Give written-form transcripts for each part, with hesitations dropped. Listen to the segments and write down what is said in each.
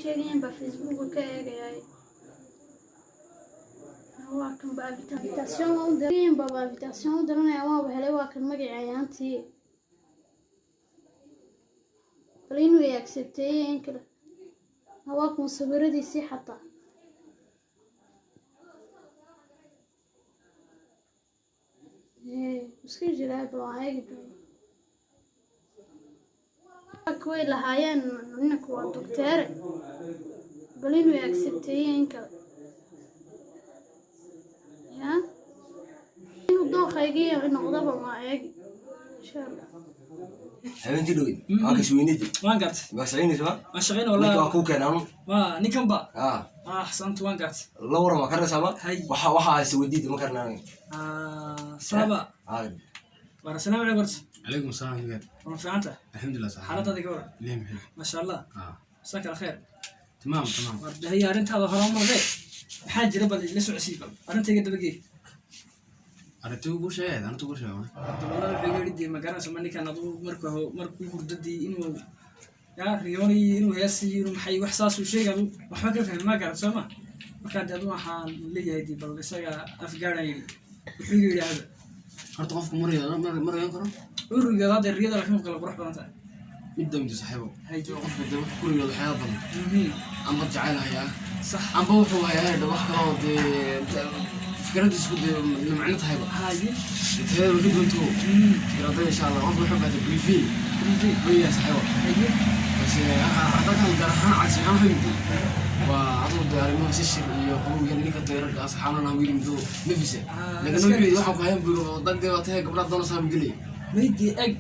Sheegayaan baa Facebooka ka eegayaa. Waa kan ba invitation u diray, baba invitation u diranaya. Waaba helay, waa kan magacii ayaantii. Bal inuu i accepteeyey in kale. Waa kun sawiradiisii xataa. Iska jiraa, bal waan eegi doonaa. Kuway lahaayeen ninka waa docteere. Bal inuu i accepteeyey in kale, ya inuu dooqaygii noqdaba waa eegi, insha Allah. Habeenkii dhowey waa kasweynidi. Waan gartay. Waa shaqaynaysa ma? Waan shaqayn. Ninka wallahi. Waa kuu keenaanu. Waa ninkan ba? Ah. Ah, axsantu, waan gartay. La waran, waa karinaysaa ma? Hay. Waxa hayse weydiida, ma karna aniga. Ah, saaba. Ah. War, asalaamu calaykum horta. عليكم السلام ورحمة. Waa fiicanta? الحمد لله، صح. Xaaladaada ka waran? ليه محل. Maasha Allah. اه. Masaaka alkheer. تمام تمام. War haya, arrintaada hore marde, maxaa jira? Bal ila socodsii, bal arrintayga dabagee. أنا تقول شيء، أنا تقول شيء. Wallahi wuxuu iga yidhi dee, ma garanayso ma ninkan aduu markuu hurdadii inuu yaa riyoonay, inuu heesiyo, inuu maxay, wax saasuu sheegay. Adu waxba ka fahmi ma garan, soo ma? Markaa dee adu waxaan leeyahay dee bal isaga afgaadhaan yidhi, wuxuu iga yidhi hada. Horta qofku marayaan karo. Ururigeeda hadda riyada laakiin kala qurux badan tahay. Midda mid saaxiibo. Hay. Qofku dee wuxuu ku riyoodo waxyaaba badan. Amba jacayl hayaa. Sax. Amba wuxuu hayaa hedha wax kale oo dee fikradiisu ku dee macno tahayba. Haye. Tayada way ka duwantaho. Fikradda insha Allah qofku wuxuu baatay briefing. Briefing. Weeyaa saaxiibo. Haye. Balse hadalkan gaar ahaan cagsi maxaa muhiim waa aduu dee arrimaha si shir iyo qabowga ninka dee ragga asxaabna wiil mido nafisa. Ah, laakiin wuxuu waxaa ku hayan buu dad dee waa tahay gabdhaha doona saam gelay. Maydii eg,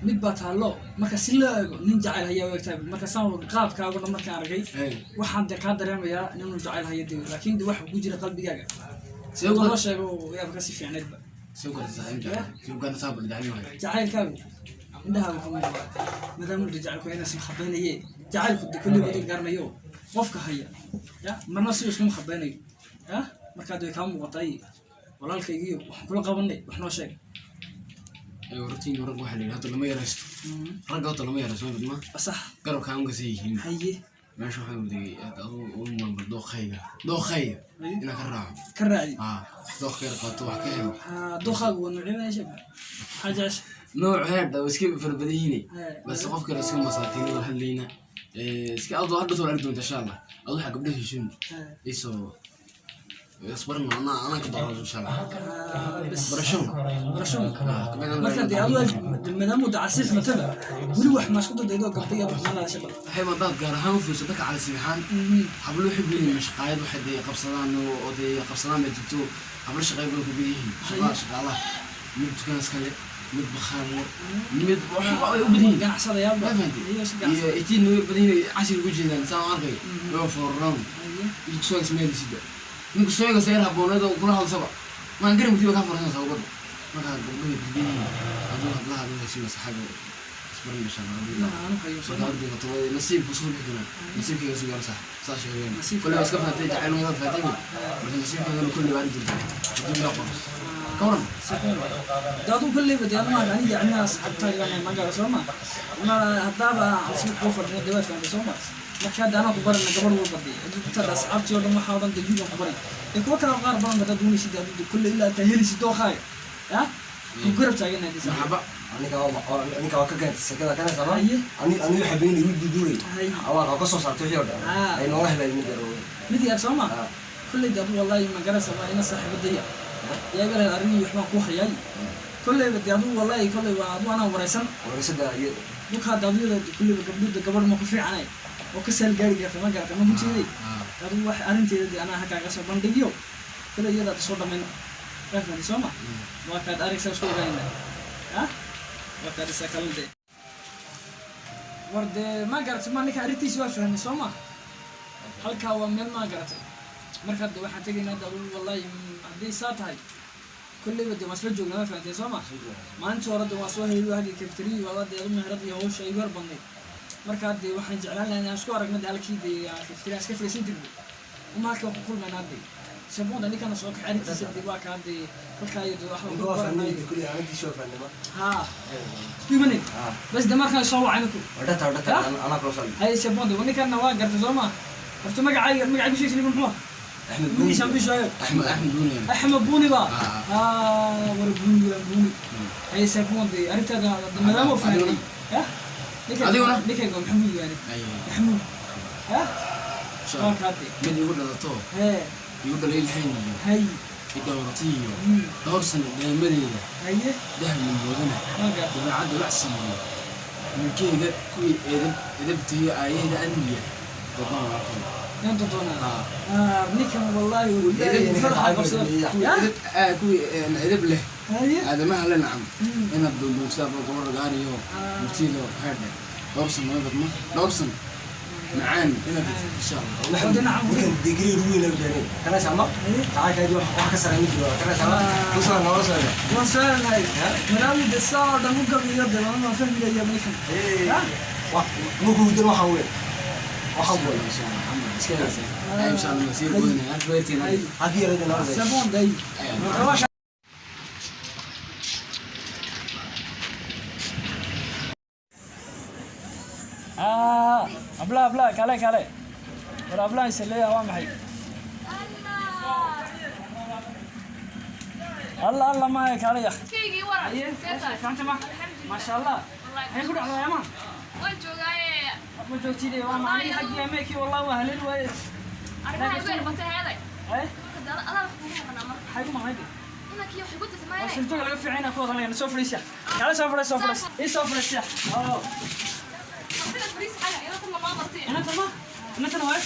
mid baa taallo marka si loo eego nin jacayl hayaa u egtahay. Marka saan qaabkaagu dhan markaan arkay, waxaan dee kaa dareemayaa inuu jacayl hayo dee, laakiin de waxa ku jira qalbigaaga See haduu loo sheego yaaba kasii fiicnaydba. See u garta saaxiib jacayl? See u garta saabal jacayl yahay? Jacaylkaagu indhahaagu ka muuqda, maadaama de jacaylku inaysan khabaynaye. Jacaylku de kulli wada garanayo qofka haya ya marna si iskuma khabaynayo ya. Markaa de way kaa muuqatay walaalkaygiiyo, waxaan kula qabanay, wax noo sheeg. Ee hortiin rag waxaa la yidhi hadda lama yaraysto. Ragga horta lama yaraysto ma? Sax. Garabka aan kasii yihiin. Haye. Meesha waxaa mudayay aduu u malba dookhayga dookhayga inaan ka raaco. Ka raacdi. Aa, dookhayga qaato, wax ka helo. Ha, dookhaagu waa nuucyo meesha, maxaa jecesha? Nooc heedha waa iska fara badan yihiin. Hee. Balse qofka la iska masaakiin wada hadlayna iska adoo hadda soo arki doonta insha Allah. Adoo waxaa gabdhaha heshin isoo isbarno, anaa ka dooro insha Allah. Bas. Barasho. Barasho. Ah, kabacdi marka dee adu maadaama dacasiix matada weli wax ma isku dadaydoo gabdhay iyo wax ma hadasha bal? Waxay madaad gaar ahaan u fiirso dadka cali sibixaan, hablo waxay leeyihiin mashaqaayad, waxay dee qabsadaan oo dee qabsadaan bay jirto. Hablo shaqeey badan ku leeyihiin shaqaalaha, mid dukaan iskale, mid bakhaar leh, mid waxba ay u badan yihiin. Ganacsadayaal. Ma fahantay? Iyo si ganacsi. Iyo itiin way badan yihiin, cashir ugu jeedaan saan arkay, way fooraraan. Haye. Midku soo ismeelisida ninku soo eega sayar habbooneed oo kula hadlsaba maan garan mutiba kaa farsanaysa ubadda. Markaa gabdhahay badan yihiin, aduu hablaha aduu heshiina saxaabi isbaran insha Allah. Aanu hayo soo. Marka horta toba nasiibku soo bixi doonaa, nasiibkayga soo gaaro. Sax saa sheegeen. Nasiibka. Kulli waa iska fahatay, jacayl wada fahatay, marka nasiibkaygana kulli waa arki doontaa hadduu ilaa qoro. Ka waran? Dee aduu kolleyba dee aduma aniga aniga asxaabtayga magaala soo ma ma haddaaba aan kuu fadhino dee waa fahamtay soo ma? Marka hadda anaa ku barana gabadh walba dee intaad asxaabtii oo dhan waxaa oo dhan dee yugan ku baray ee kuwa kale qaar badan ba dad doonaysid dee kolley ilaa intaa helisid dookhaaga ya ku garab taaganahay dee saaxiib. Marxaba. Ninka waa ka keentay sekada kana sama. Haye. Ani waxa been igu duduray. Haye. Awaa ka soo saartay wixii oo dhan. Ah. Ay noola helay mid yar oo. Mid yar soo ma? Ah. Kolley dee aduu wallahi ma garanaysa waa ina saaxiibadaya yaa iga lahayd arrin waxbaan kuu hayaay. Kolleyba dee aduu wallahi kolley waa aduu anaa waraysan. Warasada iyo Dhulkaa daadiyada kulleyba gabdhuda gabadh ma ku fiicanay oo ka seel gaari karta ma garata ma ku jeeday aduu wax arrinteeda dee anaa halkaaga soo bandhigiyo kolley iyadaad soo dhammayn waa fahantay soo ma? Waa kaad aragsaa isku ogaanayna ah, waa kaad isaa kala dee. War dee ma garatay ma ninka arrintiisa waa fahmay soo ma? Halkaa waa meel ma garatay. Marka de waxaan tegaynaa de aduu wallahi haddii saa tahay kolleyba de waan isla joognaa, ma fahanteen soo ma? Maalintii hore de waan soo helay halkii cafeteria waa dee adu meherad iyo hawsha igu hor badnayd. Marka dee waxaan jeclaan lahaa inaan isku aragno de halkii dee aan cafeteria iska fadhiisan jirnay uma halka ku kulmaynaa de sabonda ninkana soo kaxay arrintiisa de waa kaa dee halkaa iyo de waxba Ninka ku waa fahmay baranayo. Kulli arrintiisa waa fahmay ma? Haa, imanin. Ah. Bas de markaan soo wacay ninku. Wadhata wadhata, anaa kula soo. Hay, sabonda ninkana waa gartay soo ma? Horta magacayga magacayga sheegaysa ninka muxuu Axmed magaciisa Buuni. aan sheegay. Axmed, Axmed Buuni. Axmed Buuni ba. Ah. Ah, war Buuni waa Buuni. Ay saabuun bay arrintaada maadaama uu fahmay. Ha? Adiguna? Ninkayga waa Maxamuud yaani. Ay. Maxamuud. Ha? Insha Waa Allah. kaate. Mid igu dhalato, Hee. igu dhaliilhayn iyo Hay. i dhowratay iyo dhowr sano dheemadeeda Haye. dahab moodana Waa gaartay. dabeecadda wacsiiyo milkeyga kuwii edeb edebtiyo aayaheeda amniga dadnaa waa kan. Inta doonaa. Ah. Ah, ninkan wallahi uu Edeb- madaxa qabsada. Kuwii Ya? edeb kuwii edeb leh Haye. aadamaha la nacam inaad doondoonsaaba gobol gaariyo murtido heerdhe dhowr sano dadma dhowr sano macaan inaad insha Allah. Maxamed, ninkan degree weyn lagu daanin. Kana sama? Tacaylkaadii wax ka sarreeya ma jiro. Kana sama? Kusoo noola socda. Waan su'aalahay. Maadaama de saa oo dhan u gabiyo de waan fahmaya ninkan. Hey. Ha? Markuu hurdana waxaan weyn. Waxaan weyn. Insha Allah Maxamed. Iska ilaali. Ay, insha Allah sii goynaya halka weertiin. Ay. Halkii yareyd noola socda. Sabon day. Ay. Ah, abla abla kale kale. War abla isleeyahay waa maxay? Allah Allah ma kale ya. Keygii waran. Aye, See tahay? fahamta ma? Ma sha Allah. Wallahi, Hay ku dhacday ama? waan joogaaye. Ma joogtid waa maxay xaqii ameekii wallahi waa halil waaye. Arrimaha igu yar batay heeday. Eh? Marka dad adaa wax kugu maqnaa marka. Hay ku maqnayd. Inankii wax igu dirtay Waa maayay. shirtoga laga fiicnaa ku wadanayna soo fadhiisa. Kale soo fadhiisa soo fadhiisa. Ii soo fadhiisa. Oo. Martida fariis xaga ina tan ma martay. Ina tama? Ina tan waa?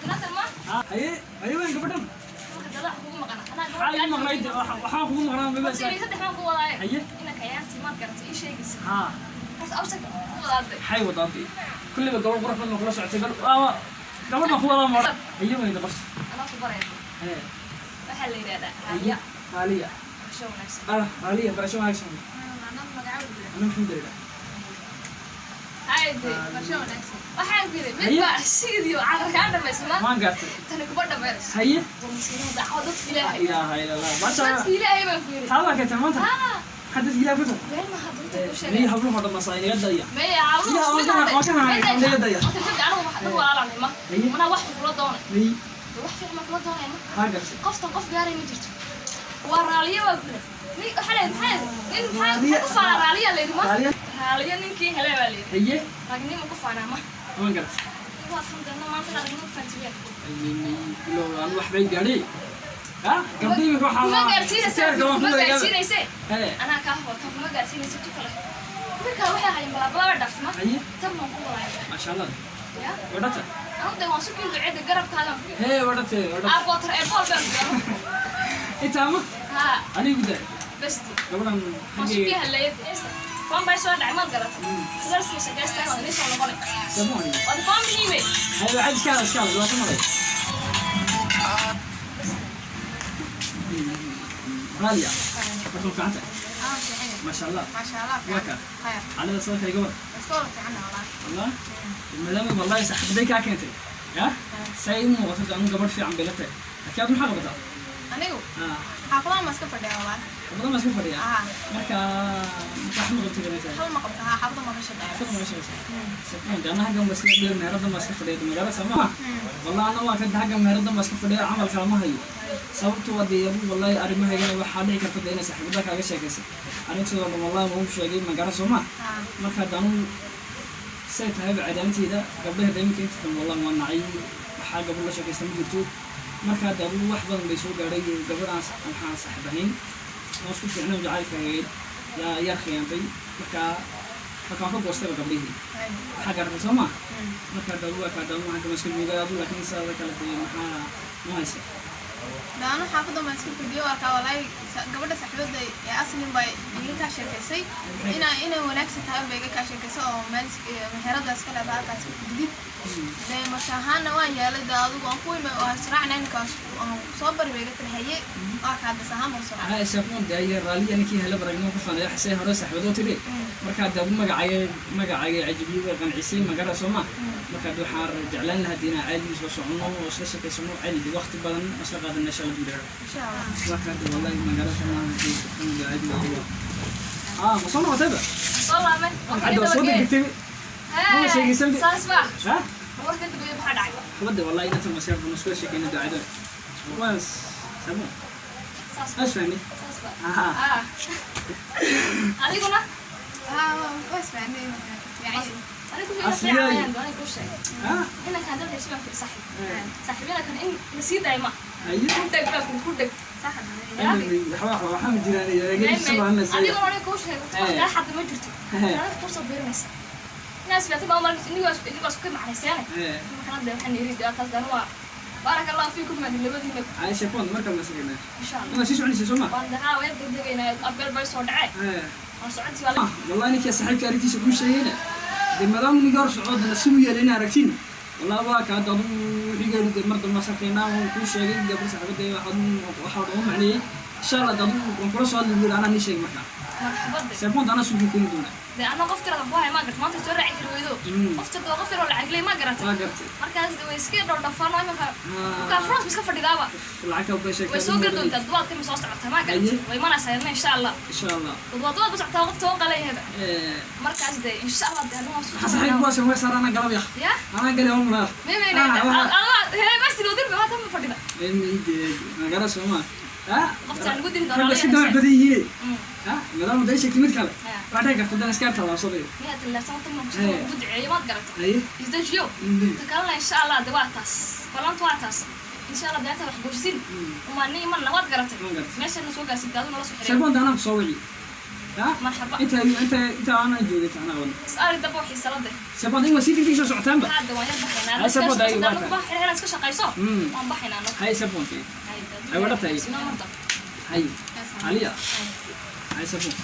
Ina tan ma? Haye, haye weyn gabadhan. Marka dad wax kugu maqnaa. Anaa Maxaa igu maqnayd? Waxaan kugu maqnaa ma Martida saddex baan ku wadaaye. Haye. Inanka ayaantii maad garatay ii sheegaysa. Ha. Horta awsag ku wadaadday. Hay wadaantay. Kulliba gabadh qurux badan oo kula socotay gal. Waa gabadh baan ku wadaa mar. Haye weyn qofta. Anaa ku baraya. Haye. Waxaa la yidhahdaa Haye. Raaliya. Raaliya. Barasho wanaagsan. Ah, Raaliya barasho wanaagsan. Anaa magacaaga. Ana alxamdulillah. Hayde, barasho wanaagsan. Waxaan ku yidhi mid Haye. baa shiidiyo cararkaan dhamaysmaa. Waan gartay. Tani kuma dhamaynayso. Haye. Waa masiibada dacwo dadka Ilaahay. Ilaaha illa Allah. Maasha Dadka Ilaahay baan ku yidhi. Taa keentay maanta. Ah, Hadda ilaaha ku tar. been ma hadda inta kuu sheegay. Miyay habluhu dhan masaa inaga daya. Maya, habluhu Yaa, isku waan ka dhacday. waan ka Maya, inaga daya. horta gabdha anigu wax dad walaalaa ma. Haye. Manaa wax kula doonay. Miyay Wax fiican ma kula doonay ma. haa gartay. Qoftan qof gaaray ma jirto. Waa raaliyo waa kule. Nin waxa la yidhi maxaa nin maxaa ku faanaa raaliya la yidhi ma. Raaliya? Raaliyo ninkii helay baa la yidhi. Haye. Laakiin nin ma ku faanaa ma. Waan gartay. Waa tan dana maanta aragnimo faantiyaa. Bilow aan wax bay gaadhay. Ha? Gabdhihii imika waxaa Kuma gaarsiinaysa. Seerka waan ku Kuma wadagaa. gaarsiinaysa. Hee. Anaa kaa horta kuma gaarsiinaysa tu kale. Kuwi kale waxay ahaayeen balaa balaa dhaafsama. Haye. Tan baan ku walaayay. Maasha Allah. Ya. Wadhata. Anu de waan sukin duceeda garabkaagaan ku yidhi. Hee wadhate wadhate. Aabotar ee bool baan ku yidhi. Intaa ma? Ha, Anigu daa. besti. Gabadhan Waan xaggayga sukin halleeyay. Foon bay soo dhacay maad garatay. Sidaas ma shaqaystaan waa inay soo noqonay. samoon. Waad foon bihiimay. Haye waxaad iska hada iska hada dhibaato ma leh. Raaliya. Warka ma fiican tahay? Maasha Allah. Maasha Allah. Waa kaa. Khayr. Calida sadaka iga war. Iska wada fiican walaa. والله maadaama wallahi saaxiibaday kaa keentay ya say u muuqato anu gabadh fiican bay la tahay laakiin aad maxaa qabataa Anigu ah xaafadaha ma iska fadhiyaa walaa. xaafadda ma iska fadhiyaa Ah, marka wax ma qabtay bay tahay hal ma qabto ha xaafada ma ka shaqeeyaa. xaafadda ma shaqeysaa sababta ana xaggan ba iska dheer meherada ma iska fadhiya magaalada sama wallahi ana waa ka xaggan meherada ma iska fadhiya camal kala ma hayo sababtu waa dee abu wallahi arrimahaygana waxaa dhici karta dee inay saaxiibada kaaga sheekaysay arrintooda dhan wallahi waa u sheegay magaalo soo ma Ah, marka haddaan say tahayba cadaanteyda gabdhaha iminka inta dambe wallah waa nacay waxaa gabadh la sheekaysta ma jirto marka hadda adugu wax badan bay soo gaadhay gabadhaan waxaan saaxiib ahayn oo isku fiicnay jacaylka ahayd yaa yar khiyaantay marka marka waan ka goostayba gabdhihii waxaa garatay soo ma marka hadda adugu waa kaa daawan waxaan kama iska joogay adu laakiin sidaada kale tee maxaa ma haysa daanu xaafada ma iska fadhiyo waa kaa walaahi gabadha saaxiibada ee aslin bay iga kaa sheekaysay inaa inay wanaagsan tahay bay iga kaa sheekaysay oo meel meherada iska leedahay halkaas ka fadhidid. Dee marka ahaana waan yeelay dee adigu aan ku imi oo israacna inkaas aan soo bari bay iga tiri haye waa kaa das ahaan baan soo raacay. ها سابون ده هي رالية نكي هلا برجنا كفانا يا حسين هرس حبدو تري مركا ده مجا مجا عجبي وكان عيسين مجا سوما مركا دو حار جعلان لها دينا عالي وصعنا وصلش كيسمو عالي دي وقت بدن أصلا قاعد النشأ اللي بندير Insha Allah. مركا ده والله مجا سوما دي عادي والله آه مصنع وتبع Soo laabmay. عاد صوتك كتبي Hee, Ma sheegaysan. Saas baa. ها Warka dambeeya maxaa dhacay? Gabadha wallahi inta maseer baan isku sheekayna ducada waas sabo. Saas. As fahmi. Saas ba. Aha. Ah. Adiguna? Haa, waa isfahanay yani. Anigu Asliyaay. fiican ayaan ku sheegay. Ah. Inankaan dad heshiin baan ku saaxiib. Saaxiibyada kan in la sii daayo ma. Haye. Ku dheg baa ku dheg. Sax. Waxba waxaa ma jiraan iyo subhanallah. Adiguna aniga kuu sheegay wax kaa xadda ma jirto. Anaga kuu soo biirinaysa. Inaas fiicanta baa malin inigoo isku macnayseene. Markaan hadda waxaan yiri taas dan waa baaraka allahu fiikum maa labadiina. Aisha pond marka ma sageynaa. Insha Allah. Ma sii soconaysa soo ma? Waan dahaa waan degdegaynaa abeel bay soo dhacay. Waan socontii waa. Wallahi ninkii saaxiibka arrintiisa kuu sheegayna dee maadaama ninka hor socdo nasiib u yeelay inaa aragtiin wallahi waa ka hadda adigu wixii gaari dee mar dambe sarkaynaa waan kuu sheegay gabadh saaxiibada waxaa ugu macneeyey insha Allah dee adigu waan kula soo hadli buu yidhi anaa nii sheegay markaa. Marxabada. Seepoint anaa suuqii keeni doonaa. Dee anaa qof tirada ku haya ma garata maanta soo raaci kari weydo. Qof tirada waa qof yaroo lacag leh ma garata. Waa gartay. Markaas dee way iska dhowdhafaano imanka. Markaa France iska fadhidaaba. Lacagta bay sheegtay. Way soo geli doontaa duwaadka ma soo socotaa ma garata. Way imanaysaa iyadna insha Allah. Insha Allah. Duwaad duwaad ba socotaa qof toban qaleeyahaba. Markaas dee insha Allah dee anuu waan soo Waxaa saaxiib kuwaas way saar anaa galab yaq. Ya? Anaa galay oo mulaa. Mimay hee bas loo dirba haatan ma fadhida. Magala soo ma. Qoftaan lagu diri doonaa. Ragga iska damac badan yihiin. Maadaama day sheegtay mid kale. Waxaa dhici karta haddana iska tallaabsadayo. Miyaa tallaabsan tan ma ku duceeyo maad garatay. Haye. Isdajiyo. Ta kalena insha Allah dee waa taas. Ballantu waa taas. Insha Allah dee inta wax guursin. Uma ni iman waad garatay. Meesha na soo gaarsiin taadu nala soo xiray. Seepoint anaa ku soo wici. Marxaba. Inta aanan joogay anaa wada. Is-aari daba waxii salade. Seepoint in waa sii degdeg soo socotaanba. Hadda waan yar baxaynaa. Hay seepoint ay waa. Ku baxaynaa iska shaqayso. Waan baxaynaa. Hay seepoint. Ay wada tahay. Sinoo marta. Hay. Aliya. Hay seepoint.